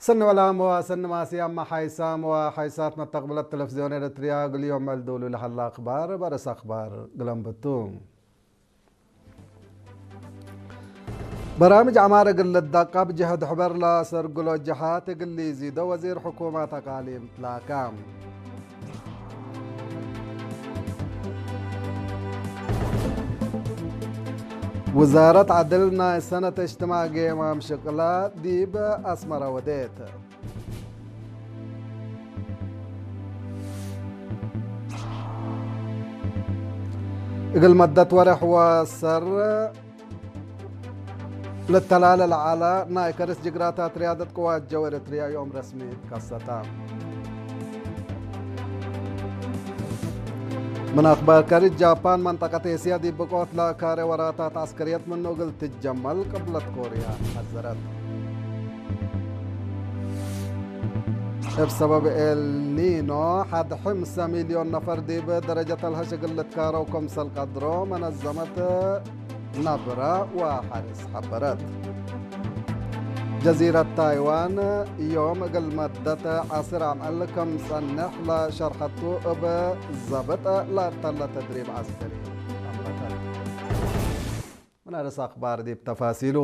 ሰኒ ዕላም ወሰኒ ማስያም ሓይሳም ወሓይሳት መተቕብለት ቴሌቪዝዮን ኤርትርያ ግልዮም ዕልዱሉ ለሃላ ኣኽባር በረስ ኣኽባር ግለንብቱ። በራምጅ ዓማር እግል ልዳቃብ ጅህድ ሕበር ላሰርግሎ ጅሃት እግል ሊዚዶ ወዚር ሕኩማት ኣቃሊም ትላካ። ውዛረት ዓድል ናይ ሰነት እጅትማዕ ጌማም ሽቅላ ዲብ ኣስመራ ወዴት። እግል መደት ወርሕ ወሰር ልተላለል ዓላ ናይ ከርስ ጅግራታት ሪያደት ቅዋት ጀው ኤርትርያ ዮም ረስሚ ከሰታ። ምን ኣኽባር ከርስ ጃፓን መንጠቀት ኤስያ ዲብ ብቆት ለካሬ ወራታት ዐስከርየት ምኑ እግል ትጀመል ቅብለት ኮርያ ሐዘረት። እብ ሰበብ ኤልኒኖ ሐድ ሕምሰ ሚልዮን ነፈር ዲብ ደረጀት አልሀሽ እግል ልትካረው ክምሰል ቀድሮ መነዘመት ናብራ ወሐርስ ሐበረት። ጀዚረት ታይዋን ዮም እግል መደት ዐስር አምዕል ክም ጸንሕ ለሸርሐቱ እብ ዘብጥ ለእተለ ተድሪብ ዐስከሪ አምረተት። ምን አርስ አኽባር ዲብ ተፋሲሉ።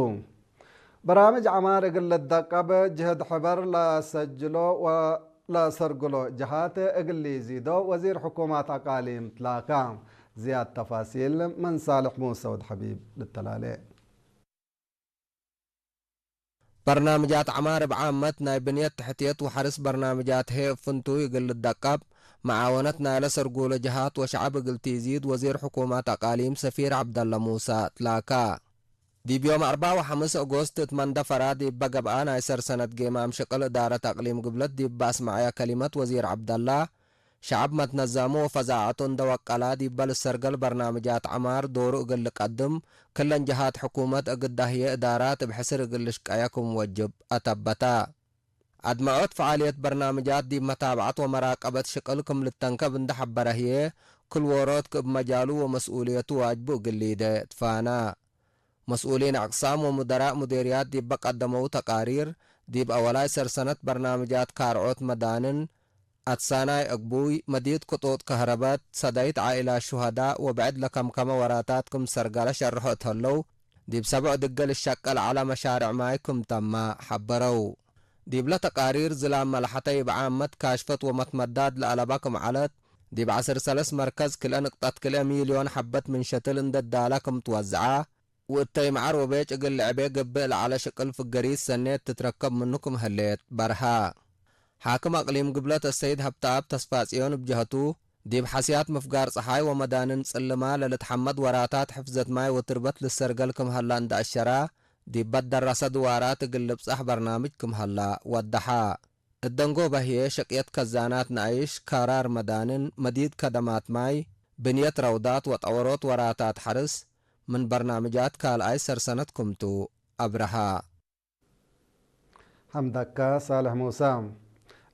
በራምጅ ዐማር እግል ልደቀብ ጅህድ ሕበር ለሰጅሎ ወ ለሰርግሎ ጀሃት እግል ሊዚዶ ወዚር ሕኩማት አቃሊም ትላካ። ዝያድ ተፋሲል ምን ሳልሕ ሙሰ ወድ ሐቢብ ልተላሌ። በርናምጃት ዐማር እብ ዓመት ናይ ብንየት ትሕትየት ወሐርስ በርናምጃት ህዬ እብ ፍንቱይ እግል ልደቀብ መዓወነት ናይ ለሰርጉሎ ጀሃት ወሸዐብ እግል ቲዚድ ወዚር ሕኩማት አቃሊም ሰፊር ዐብደለ ሙሰ ትላካ። ዲብ ዮም አርባ ወሐምስ ኦጎስት እት መንደፈራ ዲበ ገብአ ናይ ሰርሰነት ጌማም ሽቅል እዳረት አቅሊም ግብለት ዲብ አስመዐያ ከሊመት ወዚር ዐብደላ፣ ሸዐብ መትነዛሙ ወፈዛዐቱ እንደ ወቀላ ዲበ ልሰርገል በርናምጃት ዐማር ዶሩ እግል ልቀድም፣ ክለን ጀሃት ሕኩመት እግዳ ህዬ እዳራት እብ ሕስር እግል ልሽቀየ ክም ወጅብ አተበተ። አድመዖት ፈዓልየት በርናምጃት ዲብ መታብዐት ወመራቀበት ሽቅል ክም ልተንከብ እንደ ሐበረ ህዬ፣ ክል ዎሮት ክእብ መጃሉ ወመስኡልየቱ ዋጅቡ እግል ሊደ ትፋና። መስኡሊን አቅሳም ወሙደራእ ሙዴርያት ዲበ ቀደመው ተቃሪር፣ ዲብ አወላይ ሰርሰነት በርናምጃት ካርዖት መዳንን፣ አትሳናይ አግቡይ፣ መዲት ክጡጥ ከህረበት፣ ሰዳይት ዓኢላት ሹሀዳእ ወብዕድ ለከምከመ ወራታት ክም ሰርገለ ሸርሖ እት ህለው፣ ዲብ ሰብዕ ድገ ልሸቀል ዐለ መሻርዕ ማይ ክም ተመ ሐበረው። ዲብለ ተቃሪር ዝላም መልሐተ እብ ዓመት ካሽፈት ወመትመዳድ ለአለባ ክም ዐለት፣ ዲብ ዐስር ሰለስ መርከዝ ክልኤ ንቅጠት ክልኤ ሚልዮን ሐበት ምን ሸትል እንደ ዳለ ክም ትወዝዐ፣ ወእተይ መዓር ወቤጭ እግል ልዕቤ ገብእ ለዐለ ሽቅል ፍገሪት ሰኔት ትትረከብ ምኑ ክም ህሌት በርሀ። ሓክም አቅሊም ግብለት አሰይድ ሀብተአብ ተስፋጽዮን እብ ጀሀቱ፣ ዲብ ሐስያት ምፍጋር ጸሓይ ወመዳንን ጽልማ ለልትሐመድ ወራታት ሕፍዘት ማይ ወትርበት ልሰርገል ክም ሀላ እንደ አሸራ፣ ዲብ በደረሰ ድዋራት እግል ልብጸሕ በርናምጅ ክም ሀላ ወደሐ። እት ደንጎበ ህዬ ሸቅየት ከዛናት ነአይሽ፣ ካራር መዳንን፣ መዲድ ከደማት ማይ፣ ብንየት ረውዳት ወጠወሮት ወራታት ሐርስ ምን በርናምጃት ካልኣይ ሰርሰነት ክምቱ አብረሃ። ሐምደካ ሳልሕ ሙሳ።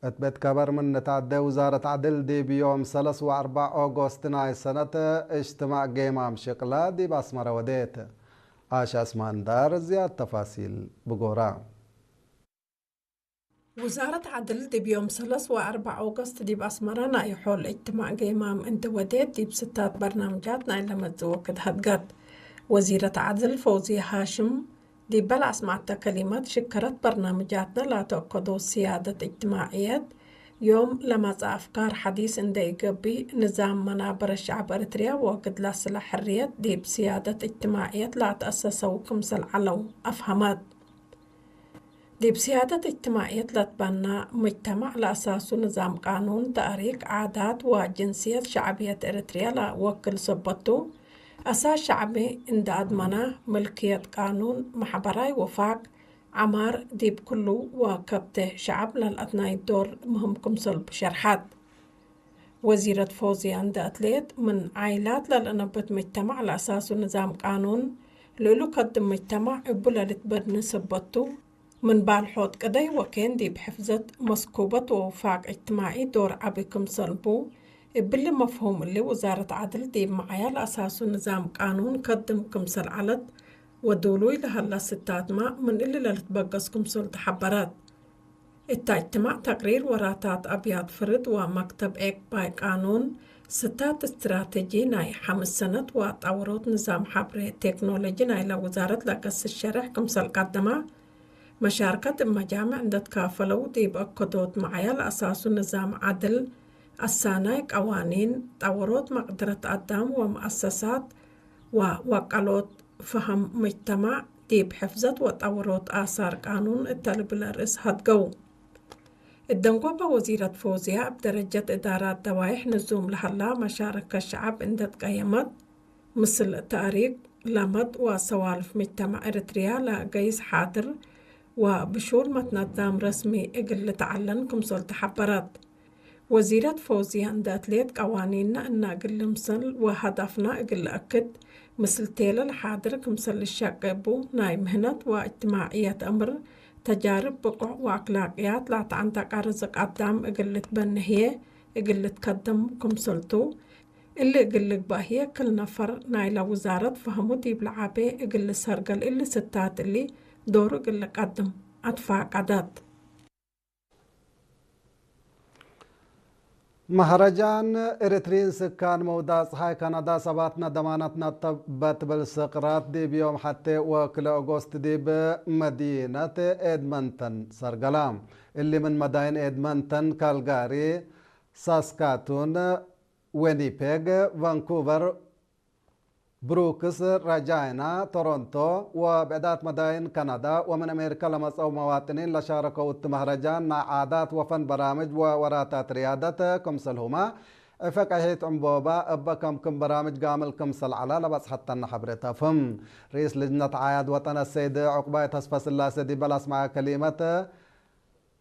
እት ቤት ከበር ምን ንትዐዴ ውዛረት ዐድል ዲብ ዮም ሰለስ ወአርባዕ ኦጎስት ናይ ሰነት እጅትማዕ ጌማም ሽቅላ ዲብ አስመረ ወዴት። አሽ አስማንዳር ዝያድ ተፋሲል ብጎራ። ውዛረት ዐድል ዲብ ዮም ሰለስ ወአርባዕ ኦገስት ዲብ አስመረ ናይ ሖል እጅትማዕ ጌማም እንዴ ወዴት ዲብ ስታት በርናምጃት ናይ ለመጽእ ወክድ ሀድገት። ወዚረት ዐድል ፈውዝየ ሃሽም ዲበ ለአስመዐተ ከሊመት ሽከረት በርናምጃትነ ላተአከዶ ስያደት እጅትማዕየት ዮም ለመጽእ አፍካር ሐዲስ እንዴ ኢገብእ ንዛም መናበረ ሸዐብ ኤረትርያ ወክድ ለስለ ሕርየት ዲብ ስያደት እጅትማዕየት ለአትአሰሰው ክምሰል ዐለው አፍሀመት። ዲብ ስያደት እጅትማዕየት ለትበና ምጅተማዕ ለአሳሱ ንዛም ቃኑን፣ ተእሪክ፣ ዓዳት ወጅንስየት ሸዕብየት ኤረትርያ ለወክል ሰበት ቱ፣ አሳስ ሸዕቢ እንደ አድመና፣ ምልክየት ቃኑን፣ ማሕበራይ ወፋቅ፣ ዐማር ዲብ ክሉ ወከብቴ ሸዐብ ለልአትናይ ዶር ምህም ክምሰል ሸርሐት። ወዚረት ፎዝያ እንደ አትሌት፣ ምን ዓይላት ለልአነብት ምጅተማዕ ለአሳሱ ንዛም ቃኑን፣ ልእሉ ከድም ምጅተማዕ እቡ ለልትበድኒ ሰበት ቱ፣ ምን ባልሖት ቅደይ ወኬን ዲብ ሕፍዘት መስኩበት ወውፋቅ እጅትማዒ ዶር ዐቢ ክምሰል ቡ፣ እብሊ መፍሁም እሊ ውዛረት ዐድል ዲብ መዓያ ለአሳሱ ንዛም ቃኑን ከድም ክምሰል ዐለት፣ ወዱሉይ ለሀላ ስታትማ ምን እሊ ለልትበገስ ክምሰል ተሐበረት። እታ እጅትማዕ ተቅሪር ወራታት ኣብያት ፍርድ ወመክተብ ኤቅባይ ቃኑን ስታት እስትራተጂ ናይ ሓምስ ሰነት ወጣውሮት ንዛም ሓብሬ ቴክኖሎጂ ናይላ ውዛረት ለገስ ሸርሕ ክምሰል ቀደማ መሻርከት እብ መጃምዕ እንደትካፈለው ዲብ እከዶት መዓያ ለኣሳሱ ንዛም ዓድል ኣሳናይ ቀዋኒን ጣውሮት መቅድረት ኣዳም ወመኣሰሳት ወወቀሎት ፈሀም ሙጅተማዕ ዲብ ሕፍዘት ወጣውሮት ኣሳር ቃኑን እተ ልብል ርእስ ሀድገው። እደንጎባ ወዚረት ፈውዝያ እብ ደረጀት እዳራት ደዋይሕ ንዙም ለሀላ መሻረከ ሸዐብ እንደትቀየመት፣ ምስል ተእሪክ ለመድ ወሰዋልፍ ሙጅተማዕ ኤረትርያ ለገይስ ሓድር ወብሹል መትነዛም ረስሚ እግል ልትዓለን ክምሰል ተሐበረት። ወዚረት ፈውዝያ እንደ እትሌት ቀዋኒንና እና እግል ልምሰል ወሀዳፍና እግል ለአክድ ምስል ቴለ ለሓድር ክምሰል ልሸቄ እቡ ናይ ምህነት ወእጅትማዕየት እምር ተጃርብ ብቁዕ ወአክላቅያት ላተዐንተቀ ርዝቅ አዳም እግል ልትበነ ህዬ እግል ልትከደም ክምሰልቱ እሊ እግል ልግባእ ህዬ ክል ነፈር ናይለ ውዛረት ፈህሙ ዲብ ለዓቤ እግል ልሰርገል እሊ ስታት እሊ ዶሩ እግል ልቀድም አትፋቀደት። መህረጃን ኤሪትሪን ስካን መውዳእ ጸሓይ ካናዳ ሰባትና ደማናትና ተበትብል ስቅራት ዲብ ዮም ሐቴ ወክልኤ ኦጎስት ዲብ መዲነት ኤድመንተን ሰርገላ። እሊ ምን መዳይን ኤድመንተን፣ ካልጋሪ፣ ሳስካቱን፣ ዊኒፔግ፣ ቫንኩቨር፣ ብሩክስ፣ ረጃይና፣ ቶሮንቶ ወብዕዳት መዳይን ካናዳ ወምን አሜሪካ ለመጸው መዋጥኒን ለሻረከው እት መህረጃን ናይ ዓዳት ወፈን በራምጅ ወወራታት ርያደት ክምሰልሁመ ዕፈ ቀሒት ዕንቦባ እበ ከምክም በራምጅ ጋምል ክምሰል ዐላ ለበጽሐተነ ሐብሬት አፍህም። ርኢስ ልጅነት ዓያድ ወጠን አሰይድ ዑቅባይ ተስፈስላሴ ዲበ ለአስመዐ ከሊመት፣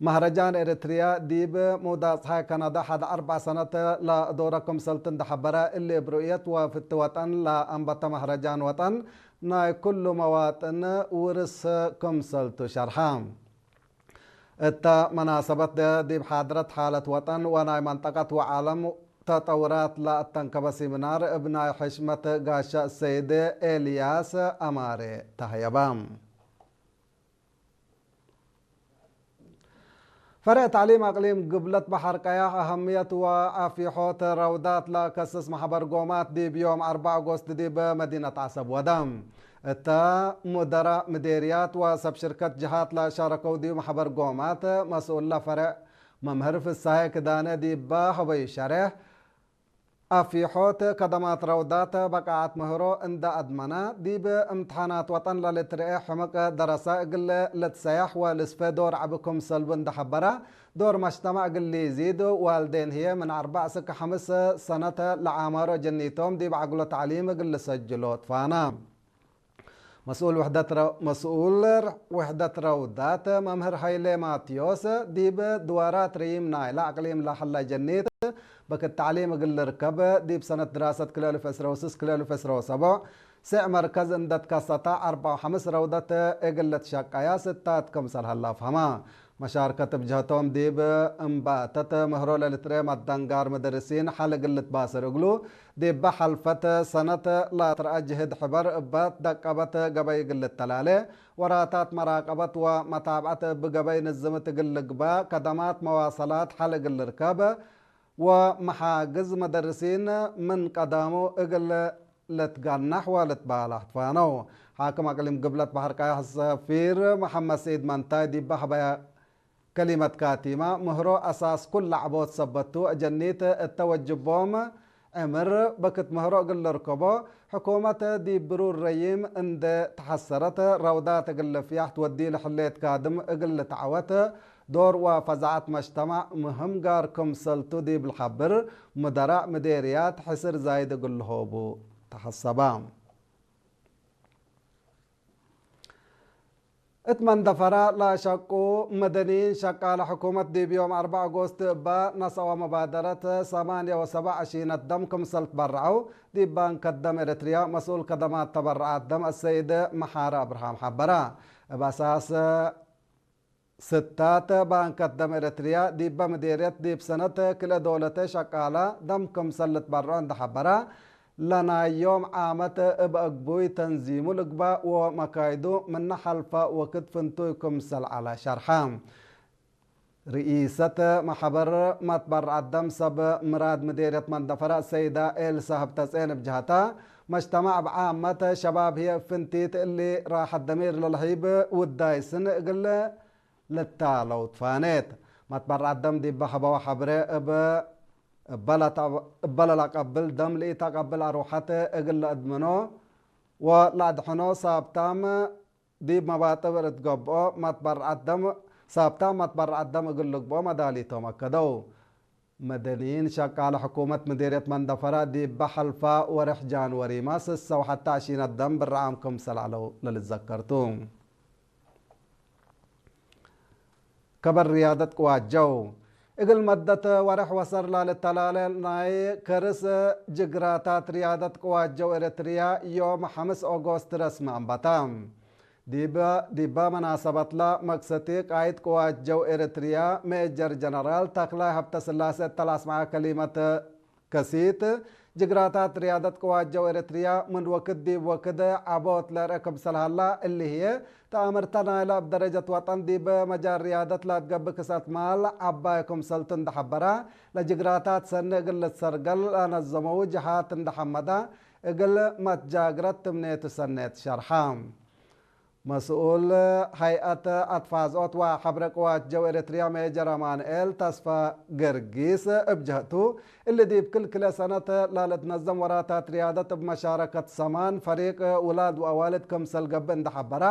መህረጃን ኤረትርያ ዲብ መውዳእ ጸሓይ ካናዳ ሐድ አርበዕ ሰነት ለአዶረ ክምሰልቱ እንደ ሐበረ፣ እሊ እብ ርእየት ወፍቲ ወጠን ለአንበተ መህረጃን ወጠን ናይ ኩሉ መዋጥን ውርስ ክምሰልቱ ሸርሐ። እተ መናሰበት ዲብ ሓድረት ሓለት ወጠን ወናይ መንጠቀት ወዓለም ተጠውራት ለአተንከበ ሲሚናር እብ ናይ ሕሽመት ጋሻ ሰይድ ኤልያስ አማሬ ተህየበ። ፈርዕ ተዕሊም አቅሊም ግብለት በሐር ቀያሕ አሀምየት ወአፊሖት ረውዳት ለከስስ ማሕበር ጎማት ዲብ ዮም አርበዕ ኦጎስት ዲብ መዲነት ዐሰብ ወደ። እተ ሙደራእ ምዴርያት ወሰብ ሽርከት ጅሃት ለሻረከው ዲብ ማሕበር ጎማት መስኡል ለፈርዕ መምህር ፍሳሄ ክዳነ ዲበ ሀበዩ ሸሬሕ፣ አፊሖት ከደማት ረውዳት በቃዓት ምህሮ እንደ አድመነ፣ ዲብ እምትሓናት ወጠን ለልትርኤ ሕምቅ ደረሰ እግል ልትሰያሕ ወልስፌ ዶር ዐቢ ክምሰልቡ እንደ ሐበረ፣ ዶር መጅተማዕ እግል ሊዚድ ዋልዴን ህዬ ምን አርበዕ እስክ ሐምስ ሰነት ለዓመሮ ጀኒቶም ዲብ ዐግሎ ተዕሊም እግል ልሰጅሎ ትፋነ። መስኡል ውሕደት ረ-፣ መስኡል ውሕደት ረውዳት መምህር ሃይሌ ማቴዎስ፣ ዲብ ድዋራት ርይም ናይለ አቅሊም ለሀለ ጀኒት በክት ተዕሊም እግል ልርከብ፣ ዲብ ሰነት ድራሰት ክልኤ አልፍ ዕስራ ወስስ ክልኤ አልፍ ዕስራ ወሰቡዕ፣ ስዕ መርከዝ እንደ ትከሰታ አርበዓ ወሐምስ ረውዳት እግል ልትሸቀያ ስታት ክምሰል ሀላ አፍሀማ። መሻርከት ብጀህቶም ዲብ እምባተት ምህሮ ለልትርኤ መደንጋር ምድርሲን ሐል እግል ልትባስር እግሉ፣ ዲበ ሐልፈት ሰነት ለትረአ ጅህድ ሕበር እበ ትደቀበት ገበይ እግል ልተላሌ፣ ወራታት መራቀበት ወመታብዐት እብ ገበይ ንዝምት እግል ልግባእ፣ ከደማት መዋሰላት ሐል እግል ልርከብ፣ ወመሓግዝ መደርሲን ምን ቀዳሙ እግል ልትገናሕ ወልትባላሕ ትፋነው። ሓክም አቅሊም ግብለት በሐር ቀያሕ ሰፊር መሐመድ ሰኢድ መንታይ ዲበ ሀበያ ከሊመት ካቲማ፣ ምህሮ አሳስ ኩል ለዐቦት ሰበት ቱ፣ አጀኒት እተ ወጅቦም ዕምር በክት ምህሮ እግል ልርከቦ፣ ሕኩመት ዲብ ብሩር ረይም እንደ ተሐሰረት፣ ረውዳት እግል ልፍያሕ ትወዲ ለሕሌት ካድም እግል ልትዐወት ዶር ወፈዛዐት መጅተማዕ ምህም ጋር ክምሰልቱ ዲብ ልሐብር፣ ሙደራእ ምዴርያት ሕስር ዛይድ እግል ልሆቡ ተሐሰባ። እት መንደፈራ ለሸቁ መደኒን ሸቃለ ሕኩመት ዲብ ዮም አርበዕ ኦጎስት እባ ነሰኦ መባደረት ሰማንያ ወሰብዓ ሺነት ደም ክምሰል ትበረዐው፣ ዲብ ባንከት ደም ኤረትርያ መስኡል ከደማት ተበረዓት ደም አሰይድ መሓረ አብርሃም ሐበረ። እብ አሳስ ስታት ባንከት ደም ኤረትርያ ዲበ ምዴርየት ዲብ ሰነት ክልኤ ዶለተ ሸቃለ ደም ክምሰል ልትበረዖ እንደ ሐበረ፣ ለናይ ዮም ዓመት እብ አግቡይ ተንዚሙ ልግባእ ወመካይዱ ምነ ሐልፈ ወክድ ፍንቱይ ክምሰል ዐለ ሸርሐ። ርኢሰት ማሕበር ማትባር ዓደም ሰብ ምራድ ምዴርየት መንደፈራ ሰይዳ ኤልሳ ህብተጼን ብጅሃታ፣ መጅተማዕ ብዓመት ሸባብ ህየ ፍንቲት እሊ ራሐት ደሚር ለልሂብ ውዳይስን እግል ልታለው ትፋኔት። ማትባር ዓደም ዲብ ሀበዋ ሐብሬ እብ እበለላ ቀብል ደም ልኢታ ቀብል አርውሐት እግል ለእድምኖ ወለአድሕኖ ሳብታም ዲብ መባጥብ እትገብኦ መትበርዐት ደም፣ ሳብታ መትበርዐት ደም እግል ልግብኦ መዳሊቶም አከደው። መደኒን ሸቃለ ሕኩመት ምዴርየት መንደፈራ ዲብ በሐልፋ ወርሕ ጃንወሪ ማስ ሰው ሐታ አሺነት ደም ብረዓም ክምሰል ዐለው ለልዘከርቱ። ከበር ርያደት ቅዋት ጀው። እግል መደት ወርሕ ወሰር ላልተላለ ናይ ከርስ ጅግራታት ርያደት ቅዋት ጀው ኤረትርያ ዮም ሐምስ ኦጎስት ረስሚ አንበታ። ዲበ፣ ዲበ መናሰበትላ መክሰቲ ቃይድ ቅዋት ጀው ኤረትርያ ሜጀር ጀነራል ተክላይ ሀብተስላሴ እተላስምዓ ከሊመት ከሲት፣ ጅግራታት ርያደት ቅዋት ጀው ኤረትርያ ምን ወክድ ዲብ ወክድ ዐቦት ለርአ ክምሰል ሀላ፣ እሊ ህዬ ተአምርተ ናይላ እብ ደረጀት ወጠን ዲብ መጃል ርያደት ለትገብእ ክስአት ማል ዐባይ ክምሰልቱ እንደ ሐበራ፣ ለጅግራታት ሰኒ እግል ልትሰርገል ለነዘመዉ ጀሃት እንደ ሐመዳ፣ እግል መትጃግረት ትምኔቱ ሰኔት ሸርሐ። መስኡል ሀይአት አትፋዝኦት ወሐብረ ቅዋት ጀው ኤረትርያ ሜጀር አማንኤል ተስፋ ገርጊስ እብ ጀህቱ፣ እሊ ዲብ ክል ክለ ሰነት ለልትነዘም ወራታት ርያደት እብ መሻረከት ሰማን ፈሪቅ ውላድ ወአዋልድ ክምሰል ገብእ እንደ ሐበራ፣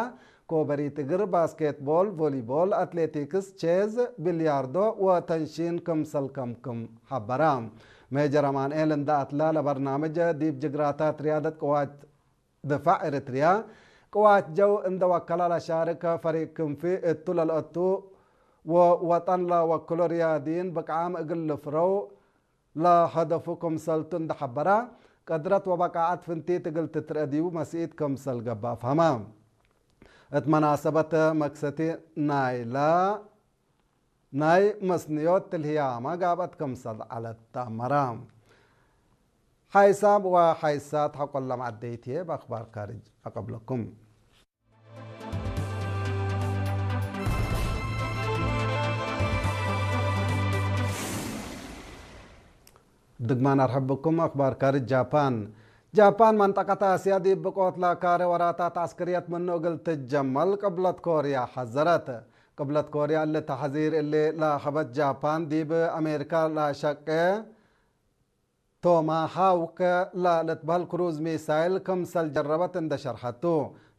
ኮበሪት እግር፣ ባስኬትቦል፣ ቮሊቦል፣ አትሌቲክስ፣ ቼዝ፣ ቢልያርዶ ወተንሺን ክምሰል ከምክም ሐበራ። ሜጀር አማንኤል እንደ አትላ ለበርናምጅ ዲብ ጅግራታት ርያደት ቅዋት ድፋዕ ኤረትርያ፣ ቅዋት ጀው እንደ ወከላ ለሻርክ ፈሪቅ ክንፊ እቱ ለልአቱ ወወጠን ለወክሎ ርያድይን ብቅዓም እግል ልፍረው ለሀደፉ ክምሰልቱ እንደ ሐበራ፣ ቅድረት ወበቃዐት ፍንቲት እግል ትትርአ ዲቡ መስኢት ክምሰል ገብእ አፍሀማ። እት መናሰበት መክሰቲ ናይላ ናይ መስንዮት ትልህያማ ጋብአት ክምሰል ዐለት ተአመረ። ሓይሳም ወሓይሳት ሐቆሎም ዓደይትየ በአኽባር ካርጅ አቀብለኩም። ድግማን አርሐብኩም። አኽባር ካርጅ ጃፓን። ጃፓን መንጠቀት አስያ ዲብ ብቆት ለካረ ወራታት ዐስክርየት ምኑ እግል ትጀመል ቅብለት ኮርያ ሐዘረት። ቅብለት ኮርያ እሊ ተሐዚር እሊ ለሀበት ጃፓን ዲብ አሜሪካ ለሸቄ ቶማሃውክ ለልትበህል ክሩዝ ሚሳይል ክምሰል ጀረበት እንደ ሸርሐቱ።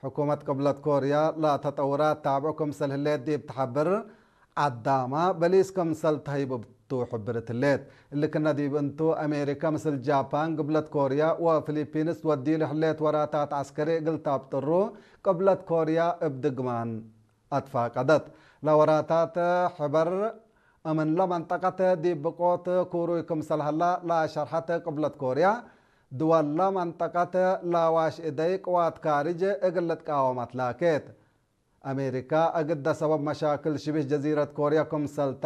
ሕኩመት ቅብለት ኮርያ ለተጠውራት ታብዑ ክምሰል ህሌት ዲብ ተሐብር ዐዳማ በሊስ ክምሰል ተህይብ እቱ ሕብርት ህሌት። እሊ ክነ ዲብ እንቱ፣ አሜሪካ ምስል ጃፓን፣ ግብለት ኮርያ ወፊሊፒንስ ወዲሉ ህሌት ወራታት ዐስከሪ እግል ታብጥሩ፣ ቅብለት ኮርያ እብ ድግማን አትፋቀደት። ለወራታት ሕበር እምንለ መንጠቀት ዲብ ብቆት ኩሩይ ክምሰል ሀላ ለሸርሐት ቅብለት ኮርያ፣ ድወለ መንጠቀት ለዋሽ እደይ ቅዋት ካርጅ እግል ልትቃወም አትላኬት። አሜሪካ፣ እግደ ሰበብ መሻክል ሽቢህ ጀዚረት ኮርያ ክምሰልታ፣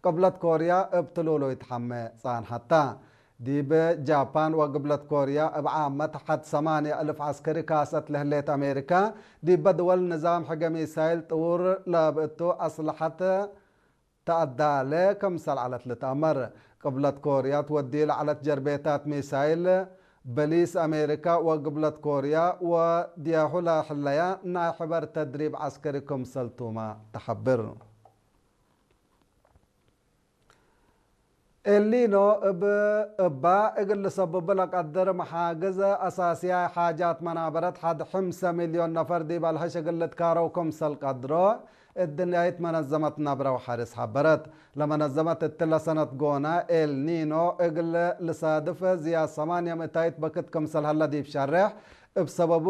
ቅብለት ኮርያ እብ ትሉሉይ ትሐመ ጻንሐታ። ዲብ ጃፓን ወግብለት ኮርያ እብ ዓመት ሐድ ሰማንያ እልፍ ዐስከሪ ካሰት ለህሌት አሜሪካ፣ ዲበ ድወል ንዛም ሕገ ሚሳይል ጥውር ለብእቱ አስለሐት ተአዳለ ክምሰል ዐለት ልትአመር። ቅብለት ኮርያ ትወዲ ለዐለት ጀርቤታት ሚሳይል፣ በሊስ አሜሪካ ወግብለት ኮርያ ወድያሁ ለሕለያ ናይ ሕበር ተድሪብ ዐስከሪ ክምሰልቱመ ተሐብር። ኤልኒኖ እብ እባ እግል ልሰብቡ ለቀድር መሓግዝ አሳስያይ ሓጃት መናበረት ሐድ ሕምሰ ሚልዮን ነፈር ዲብ አልሐሽ እግል ልትካረው ክምሰል ቀድሮ እድንያይት መነዘመት ነብረ ወሐርስ ሐበረት። ለመነዘመት እትለ ሰነት ጎና ኤልኒኖ እግል ልሳድፍ ዝያድ ሰማንያ ምእታይት በክት ክምሰል ሀለ ዲብ ሸሬሕ፣ እብ ሰበቡ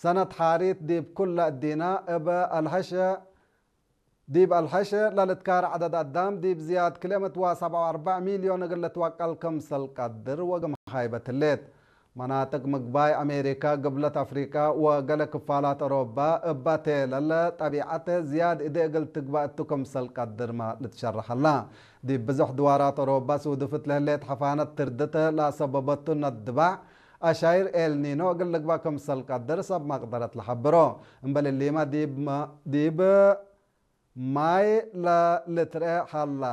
ሰነት ሓሪት ዲብ ኩለ እዲና እብ አልሐሽ ዲብ አልሐሽ ለልትካር ዐደድ አዳም ዲብ ዝያድ ክልኤ ምእት ወሰብዓ ወአርበዕ ሚልዮን እግል ልትወቀል ክምሰል ቀድር ወግም ሃይበት ህሌት። መናጥቅ ምግባይ አሜሪካ፣ ግብለት አፍሪቃ ወገለ ክፋላት ኦሮባ እባ ቴለለ ጠቢዐት ዝያድ እዴ እግል ትግባእ እቱ ክምሰል ቀድርመ ልትሸረሐላ። ዲብ ብዙሕ ድዋራት ኦሮባ ሱድፍት ለህሌት ሐፋነት ትርድት ለአሰበበቱ ነድባዕ አሻይር ኤልኒኖ እግል ልግባእ ክምሰል ቀድር ሰብ መቅደረት ለሐብሮ። እምበል እሊመ ዲብ መ-፣ ዲብ ማይ ለልትርኤ ሃላ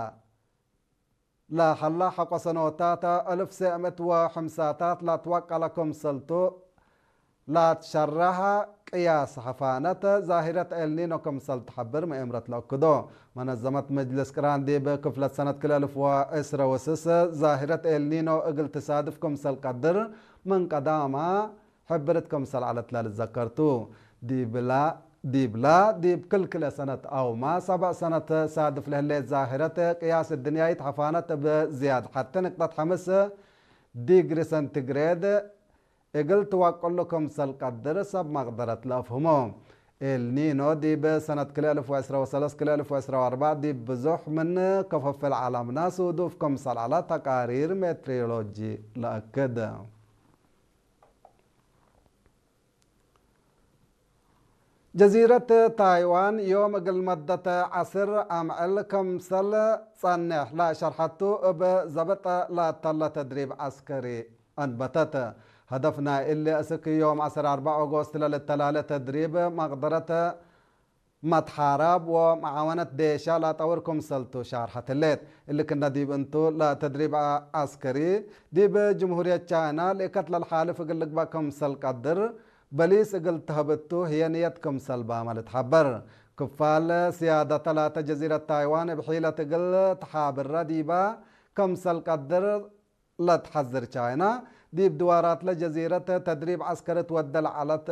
ለሃላ ሐቆሰኖታታ እልፍ ሰእምት ወሕምሳታት ላትዋቀለ ክምሰልቱ ላትሸረሐ ቅያስ ሐፋነት ዛሂረት ኤልኒኖ ክምሰል ትሐብር መኤምረት ለእክዶ። መነዘመት መጅልስ ቅራን ዲብ ክፍለት ሰነት ክልኤ እልፍ ወዕስረ ወስስ ዛሂረት ኤልኒኖ እግል ትሳድፍ ክምሰል ቀድር ምን ቀዳማ ሕብርት ክምሰል ዐለት ለልዘከርቱ። ዲብላ ዲብላ ዲብ ክልክለ ሰነት አውማ ሰብዕ ሰነት ሳድፍ ለህሌት ዛሂረት ቅያስ እድንያይት ሐፋነት እብ ዝያድ ሐቲ ንቅጠት ሐምስ ዲግሪ ሰንቲግሬድ እግል ትዋቅሉ ክምሰል ቀድር ሰብ መቅደረት ለአፍህሞ። ኤልኒኖ ዲብ ሰነት ክልኤ እልፍ ወዕስረ ወሰለስ ክልኤ እልፍ ወዕስረ ወአርባዕ ዲብ ብዙሕ ምን ከፈፍል ዓለምና ሱዱፍ ክምሰል ዐለ ተቃሪር ሜትሪዮሎጂ ለአክድ። ጀዚረት ታይዋን ዮም እግል መደት ዐስር አምዕል ክምሰል ጸንሕ ለሸርሐቱ እብ ዘብጥ ለተለ ተድሪብ ዐስከሪ አንበተት። ሀደፍ ናይ እሊ እስክ ዮም ዐስር አርበዕ ኦጎስት ለልተላለ ተድሪብ መቅደረት መትሓራብ ወመዓወነት ዴሻ ለጠውር ክምሰልቱ ሻርሐት ህሌት። እሊ ክነ ዲብ እንቱ ለተድሪብ ዐስከሪ ዲብ ጅምሁርየት ቻይና ልእከት ለልሓልፍ እግል ልግበእ ክምሰል ቀድር በሊስ እግል ተህብቱ ህየ ንየት ክምሰል ባመ ልትሐበር። ክፋል ስያደተ ላተ ጀዚረት ታይዋን እብ ሒለት እግል ተሓብረ ዲባ ክምሰል ቀድር ለትሐዝር ቻይና፣ ዲብ ድዋራትለ ጀዚረት ተድሪብ ዐስከሪ ትወደ ለዐለት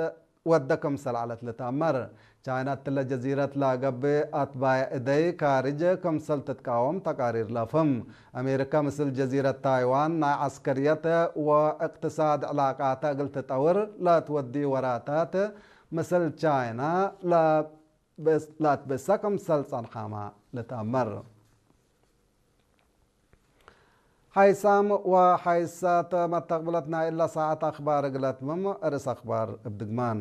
ወደ ክምሰል ዐለት ልትአመር። ቻይና እትለ ጀዚረት ለገብእ አትባየ እደይ ካርጅ ክምሰል ትትቃወም ተቃሪር ለአፍህም። አሜሪካ ምስል ጀዚረት ታይዋን ናይ ዐስከርየት ወእቅትሳድ ዕላቃተ እግል ትጠውር ለትወዲ ወራታት ምስል ቻይና ለበስ-፣ ለትበሰ ክምሰል ጸንሓመ ልትአመር። ሓይሳም ወሓይሳት መተቅብለት ናይ እለ ሳዐት አኽባር እግል አትምም፣ ርእስ አኽባር እብ ድግማን።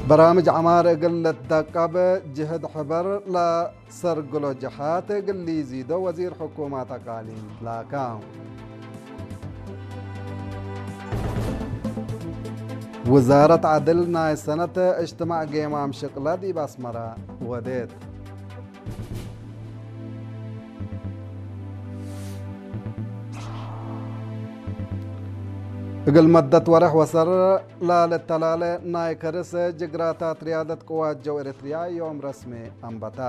በራምጅ ዐማር እግል ልትደቀብ ጅህድ ሕበር ለሰርግሎ ጀሃት እግል ሊዚዶ ወዚር ሕኩማት አቃሊም ትላካ። ውዛረት ዐድል ናይ ሰነት እጅትማዕ ጌማም ሽቅለ ዲብ አስመረ ወዴት። እግል መደት ወርሕ ወሰር ለልተላለ ናይ ከርስ ጅግራታት ርያደት ቅዋት ጀው ኤረትርያ ዮም ረስሜ አንበታ።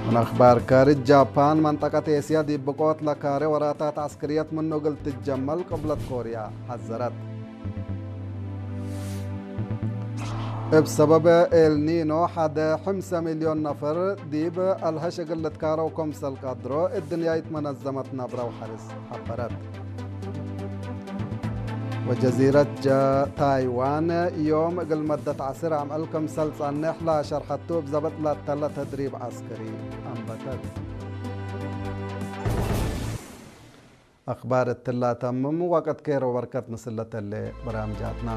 ምን አኽባር ካርጅ፣ ጃፓን መንጠቀት ኤስያ ዲብ ብቆት ለካሬ ወራታት ዐስክርየት ምኑ እግል ትጀመል ቅብለት ኮርያ ሐዘረት። እብ ሰበብ ኤልኒኖ ሐደ ሐምሰ ሚልዮን ነፈር ዲብ አልሀሽ እግል ልትካረው ክምሰል ቀድሮ እድንያይት መነዘመት ነብረ ወሐርስ ሐበረት። ወጀዚረት ጀ-፣ ታይዋን ዮም እግል መደት ዐስር አምዕል ክምሰል ጸንሕ ለሸርሐቱ እብ ዘብጥ ለተለ ተድሪብ ዐስከሪ አንበተት። አኽባር እትላ ተምም ወቅት ኬር ወበርከት ምስለ ተሌ በራምጃትና።